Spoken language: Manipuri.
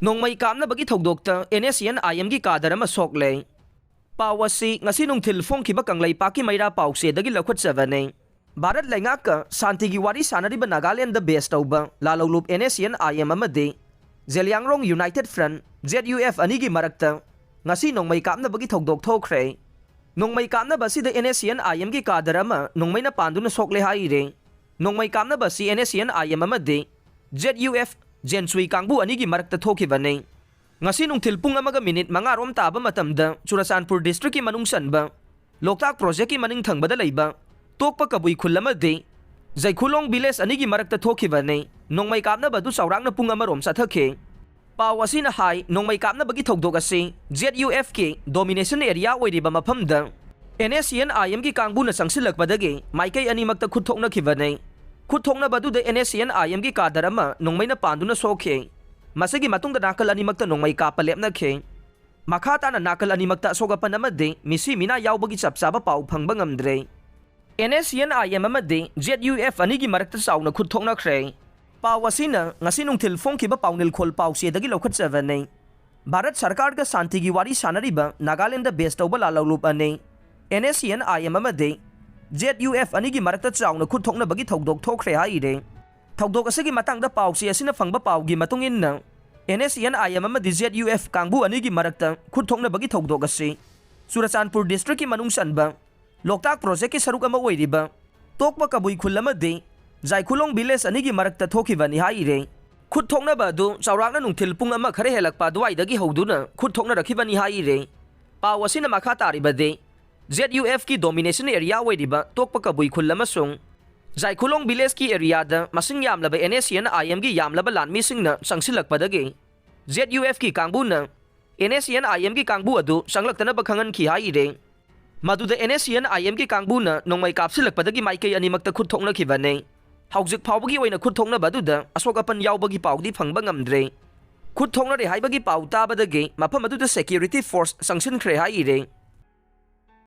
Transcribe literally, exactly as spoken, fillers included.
ꯅꯣꯡꯃꯩ ꯀꯥꯞꯅꯕꯒꯤ ꯊꯧꯗꯣꯛꯇ NSCN-IM-ꯒꯤ cadre ꯑꯃ ꯁꯣꯛꯂꯦ꯫ ꯄꯥꯎ ꯑꯁꯤ ꯉꯁꯤ ꯅꯨꯡꯊꯤꯜ ꯐꯣꯡꯈꯤꯕ ꯀꯪꯂꯩꯄꯥꯛꯀꯤ ꯃꯩꯔꯥ ꯄꯥꯎꯆꯦꯗꯒꯤ ꯂꯧꯈꯠꯆꯕꯅꯤ꯫ ꯚꯥꯔꯠ ꯂꯩꯉꯥꯛꯀ ꯁꯥꯟꯇꯤꯒꯤ ꯋꯥꯔꯤ ꯁꯥꯟꯅꯔꯤꯕ ꯅꯥꯒꯥꯂꯦꯟꯗ base ꯇꯧꯕ ꯂꯥꯜꯍꯧꯂꯨꯞ NSCN-IM ꯑꯃꯗꯤ ꯖꯦꯂꯤꯌꯥꯡꯔꯣꯡ United Front, ZUF, ꯑꯅꯤꯒꯤ ꯃꯔꯛꯇ ꯉꯁꯤ ꯅꯣꯡꯃꯩ ꯀꯥꯞꯅꯕꯒꯤ ꯊꯧꯗꯣꯛ ꯊꯣꯛꯈ꯭ꯔꯦ꯫ ꯅꯣꯡꯃꯩ ꯀꯥꯞꯅꯕ ꯑꯁꯤꯗ NSCN-IM-ꯒꯤ cadre ꯑꯃ ꯅꯣꯡꯃꯩꯅ ꯄꯥꯟꯗꯨꯅ ꯁꯣꯛꯂꯦ ꯍꯥꯏꯔꯦ꯫ ꯅꯣꯡꯃꯩ ꯀꯥꯞꯅꯕ ꯑꯁꯤ NSCN-IM ꯑꯃꯗꯤ ZUF ꯖꯦꯟꯁꯨꯏ ꯀꯥꯡꯕꯨ ꯑꯅꯤꯒꯤ ꯃꯔꯛꯇ ꯊꯣꯛꯈꯤꯕꯅꯤ꯫ ꯉꯁꯤ ꯅꯨꯡꯊꯤꯜ ꯄꯨꯡ ꯑꯃꯒ ꯃꯤꯅꯤꯠ ꯃꯉꯥ ꯔꯣꯝ ꯇꯥꯕ ꯃꯇꯝꯗ ꯆꯨꯔꯆꯥꯟꯄꯨꯔ district-ꯀꯤ ꯃꯅꯨꯡ ꯆꯟꯕ ꯂꯣꯛꯇꯥꯛ project-ꯀꯤ ꯃꯅꯤꯡ ꯊꯪꯕꯗ ꯂꯩꯕ ꯇꯣꯛꯄ ꯀꯕꯨꯏ ꯈꯨꯜ ꯑꯃꯗꯤ ꯖꯩꯈꯨꯂꯣꯡ village ꯑꯅꯤꯒꯤ ꯃꯔꯛꯇ ꯊꯣꯛꯈꯤꯕꯅꯤ꯫ ꯅꯣꯡꯃꯩ ꯀꯥꯞꯅꯕ ꯑꯗꯨ ꯆꯥꯎꯔꯥꯛꯅ ꯄꯨꯡ ꯑꯃꯔꯣꯝ ꯆꯠꯊꯈꯤ꯫ ꯄꯥꯎ ꯑꯁꯤꯅ ꯍꯥꯏ, ꯅꯣꯡꯃꯩ ꯀꯥꯞꯅꯕꯒꯤ ꯊꯧꯗꯣꯛ ꯑꯁꯤ ZUF-ꯀꯤ domination area ꯑꯣꯏꯔꯤꯕ ꯃꯐꯝꯗ NSCN-IM-ꯒꯤ ꯀꯥꯡꯕꯨꯅ ꯆꯪꯁꯤꯜꯂꯛꯄꯗꯒꯤ ꯃꯥꯏꯀꯩ ꯑꯅꯤꯃꯛꯇ ꯈꯨꯠ ꯊꯣꯛꯅꯈꯤꯕꯅꯤ꯫ ꯈꯨꯠ ꯊꯣꯛꯅꯕ ꯑꯗꯨꯗ NSCN-IM-ꯒꯤ cadre ꯑꯃ ꯅꯣꯡꯃꯩꯅ ꯄꯥꯟꯗꯨꯅ ꯁꯣꯛꯈꯤ꯫ ꯃꯁꯤꯒꯤ ꯃꯇꯨꯡꯗ ꯅꯥꯀꯜ ꯑꯅꯤꯃꯛꯇ ꯅꯣꯡꯃꯩ ꯀꯥꯞꯄ ꯂꯦꯞꯅꯈꯤ꯫ ꯃꯈꯥ ꯇꯥꯅ ꯅꯥꯀꯜ ꯑꯅꯤꯃꯛꯇ ꯑꯁꯣꯛ ꯑꯄꯟ ꯑꯃꯗꯤ ꯃꯤꯁꯤ ꯃꯤꯅꯥ ꯌꯥꯎꯕꯒꯤ ꯆꯞ ꯆꯥꯕ ꯄꯥꯎ ꯐꯪꯕ ꯉꯝꯗ꯭ꯔꯦ꯫ NSCN-IM ꯑꯃꯗꯤ ZUF ꯑꯅꯤꯒꯤ ꯃꯔꯛꯇ ꯆꯥꯎꯅ ꯈꯨꯠ ꯊꯣꯛꯅꯈ꯭ꯔꯦ꯫ ꯄꯥꯎ ꯑꯁꯤꯅ ꯉꯁꯤ ꯅꯨꯡꯊꯤꯜ ꯐꯣꯡꯈꯤꯕ ꯄꯥꯎꯅꯤꯜꯈꯣꯜ ꯄꯥꯎꯆꯦꯗꯒꯤ ꯂꯧꯈꯠꯆꯕꯅꯤ꯫ ꯚꯥꯔꯠ ꯁꯔꯀꯥꯔꯒ ꯁꯥꯟꯇꯤꯒꯤ ꯋꯥꯔꯤ ꯁꯥꯟꯅꯔꯤꯕ ꯅꯥꯒꯥꯂꯦꯟꯗ base ꯇꯧꯕ ꯂꯥꯜꯍꯧꯂꯨꯞ ꯑꯅꯤ, NSCN-IM ꯑꯃꯗꯤ ZUF ꯑꯅꯤꯒꯤ ꯃꯔꯛꯇ ꯆꯥꯎꯅ ꯈꯨꯠ ꯊꯣꯛꯅꯕꯒꯤ ꯊꯧꯗꯣꯛ ꯊꯣꯛꯈ꯭ꯔꯦ ꯍꯥꯏꯔꯦ꯫ ꯊꯧꯗꯣꯛ ꯑꯁꯤꯒꯤ ꯃꯇꯥꯡꯗ ꯄꯥꯎꯆꯦ ꯑꯁꯤꯅ ꯐꯪꯕ ꯄꯥꯎꯒꯤ ꯃꯇꯨꯡ ꯏꯟꯅ, NSCN-IM ꯑꯃꯗꯤ ZUF ꯀꯥꯡꯕꯨ ꯑꯅꯤꯒꯤ ꯃꯔꯛꯇ ꯈꯨꯠ ꯊꯣꯛꯅꯕꯒꯤ ꯊꯧꯗꯣꯛ ꯑꯁꯤ ꯆꯨꯔꯆꯥꯟꯄꯨꯔ district-ꯀꯤ ꯃꯅꯨꯡ ꯆꯟꯕ ꯂꯣꯛꯇꯥꯛ project-ꯀꯤ ꯁꯔꯨꯛ ꯑꯃ ꯑꯣꯏꯔꯤꯕ ꯇꯣꯛꯄ ꯀꯕꯨꯏ ꯈꯨꯜ ꯑꯃꯗꯤ ꯖꯥꯏꯈꯨꯂꯣꯡ village ꯑꯅꯤꯒꯤ ꯃꯔꯛꯇ ꯊꯣꯛꯈꯤꯕꯅꯤ ꯍꯥꯏꯔꯦ꯫ ꯈꯨꯠ ꯊꯣꯛꯅꯕ ꯑꯗꯨ ꯆꯥꯎꯔꯥꯛꯅ ꯅꯨꯡꯊꯤꯜ ꯄꯨꯡ ꯑꯃ ꯈꯔ ꯍꯦꯜꯂꯛꯄ ꯑꯗꯨꯋꯥꯏꯗꯒꯤ ꯍꯧꯗꯨꯅ ꯈꯨꯠ ꯊꯣꯛꯅꯔꯛꯈꯤꯕꯅꯤ ꯍꯥꯏꯔꯦ꯫ ꯄꯥꯎ ꯑꯁꯤꯅ ꯃꯈꯥ ꯇꯥꯔꯤꯕꯗꯤ, ZUF-ꯀꯤ domination area ꯑꯣꯏꯔꯤꯕ ꯇꯣꯛꯄ ꯀꯕꯨꯏ ꯈꯨꯜ ꯑꯃꯁꯨꯡ ꯖꯥꯏꯈꯨꯂꯣꯡ village-ꯀꯤ area-ꯗ ꯃꯁꯤꯡ ꯌꯥꯝꯂꯕ NSCN-IM-ꯒꯤ ꯌꯥꯝꯂꯕ ꯂꯥꯟꯃꯤꯁꯤꯡꯅ ꯆꯪꯁꯤꯜꯂꯛꯄꯗꯒꯤ ZUF-ꯀꯤ ꯀꯥꯡꯕꯨꯅ NSCN-IM-ꯒꯤ ꯀꯥꯡꯕꯨ ꯑꯗꯨ ꯆꯪꯂꯛꯇꯅꯕ ꯈꯪꯍꯟꯈꯤ ꯍꯥꯏꯔꯦ꯫ ꯃꯗꯨꯗ NSCN-IM-ꯒꯤ ꯀꯥꯡꯕꯨꯅ ꯅꯣꯡꯃꯩ ꯀꯥꯞꯁꯤꯜꯂꯛꯄꯗꯒꯤ ꯃꯥꯏꯀꯩ ꯑꯅꯤꯃꯛꯇ ꯈꯨꯠ ꯊꯣꯛꯅꯈꯤꯕꯅꯤ꯫ ꯍꯧꯖꯤꯛ ꯐꯥꯎꯕꯒꯤ ꯑꯣꯏꯅ ꯈꯨꯠ ꯊꯣꯛꯅꯕ ꯑꯗꯨꯗ ꯑꯁꯣꯛ ꯑꯄꯟ ꯌꯥꯎꯕꯒꯤ ꯄꯥꯎꯗꯤ ꯐꯪꯕ ꯉꯝꯗ꯭ꯔꯦ꯫ ꯈꯨꯠ ꯊꯣꯛꯅꯔꯦ ꯍꯥꯏꯕꯒꯤ ꯄꯥꯎ ꯇꯥꯕꯗꯒꯤ ꯃꯐꯝ ꯑꯗꯨꯗ security force ꯆꯪꯁꯤꯟꯈ꯭ꯔꯦ ꯍꯥꯏꯔꯦ꯫